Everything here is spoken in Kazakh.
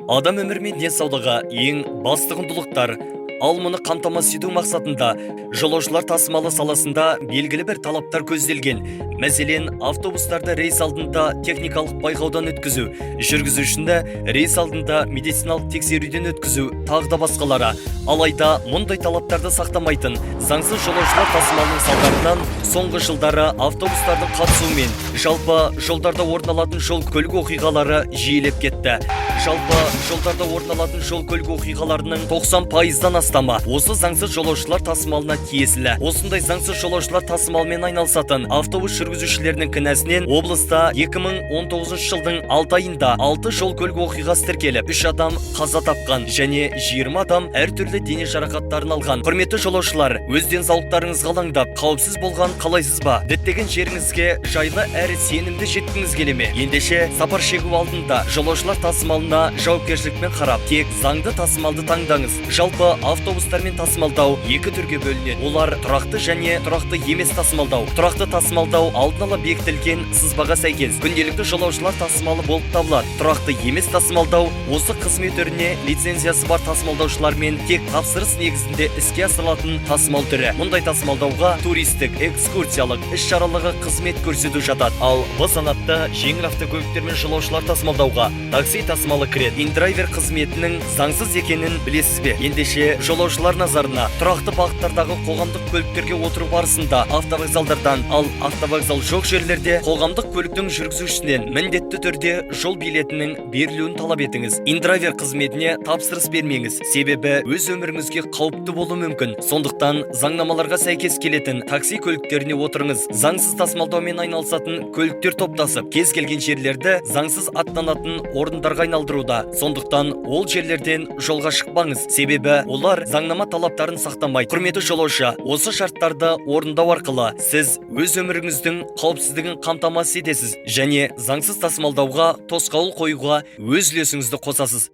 Адам өмірі мен денсаулығы – ең басты құндылықтар. Ал мұны қамтамасыз ету мақсатында жолаушылар тасымалы саласында белгілі бір талаптар көзделген. Мәселен, автобустарды рейс алдында техникалық байқаудан өткізу, жүргізушіні рейс алдында медициналық тексеруден өткізу, тағы да басқалары. Алайда мұндай талаптарды сақтамайтын заңсыз жолаушылар тасымалының салдарынан соңғы жылдары автобустардың қатысуымен жалпы жолдарда орын алатын жол көлік оқиғалары жиілеп кетті. Жалпы жолдарда орын алатын жол көлік оқиғаларының 90%-дан астамы осы заңсыз жолаушылар тасымалына тиесілі. Осындай заңсыз жолаушылар тасымалымен айналысатын автобус жүргізушілерінің кінәсінен облыста 2019 жылдың 6 айында 6 жол көлік оқиғасы тіркеліп, 3 адам қаза тапқан және 20 адам әртүрлі дене жарақаттарын алған. Құрметті жолаушылар, өз денсаулықтарыңызға алаңдап, қауіпсіз болған қалайсыз ба? Діттеген жеріңізге жайлы әрі сенімді жеткіңіз келе ме? Ендеше сапар шегу алдында жолаушылар тасымалына жауапкершілікпен қарап, тек заңды тасымалды таңдаңыз. Жалпы автобустармен тасымалдау екі түрге бөлінеді. Олар: тұрақты және тұрақты емес тасымалдау. Тұрақты тасымалдау алдын ала бекітілген сызбаға сәйкес күнделікті жолаушылар тасымалы болып табылады. Тұрақты емес тасымалдау осы қызмет түріне лицензиясы бар тасымалдаушылармен тек тапсырыс негізінде іске асырылатын тасымал түрі. Мұндай тасымалдауға туристік, экскурсиялық, іс-шараларға қызмет көрсету жатады. Ал Б санатты жеңіл автокөліктермен жолаушылар тасымалдауға такси тасымалы кіреді. Индрайвер қызметінің заңсыз екенін білесіз бе? Ендеше жолаушылар назарына: тұрақты бағыттардағы қоғамдық көліктерге отыру барысында автовокзалдардан, ал автовокзал жоқ жерлерде қоғамдық көліктің жүргізушісінен міндетті түрде жол билетінің берілуін талап етіңіз. Индрайвер қызметіне тапсырыс бермеңіз, себебі өз өміріңізге қауіпті болуы мүмкін. Сондықтан заңнамаларға сәйкес келетін такси көліктеріне отырыңыз. Заңсыз тасымалдаумен айналысатын көліктер топтасып, кез келген жерлерді заңсыз аттанатын орындарға айналдыруда. Сондықтан ол жерлерден жолға шықпаңыз, себебі олар заңнама талаптарын сақтамайды. Құрметті жолаушы, осы шарттарды орындау арқылы сіз өз өміріңіздің қауіпсіздігін қамтамасыз етесіз және заңсыз тасымалдауға тосқауыл қоюға өз үлесіңізді қосасыз.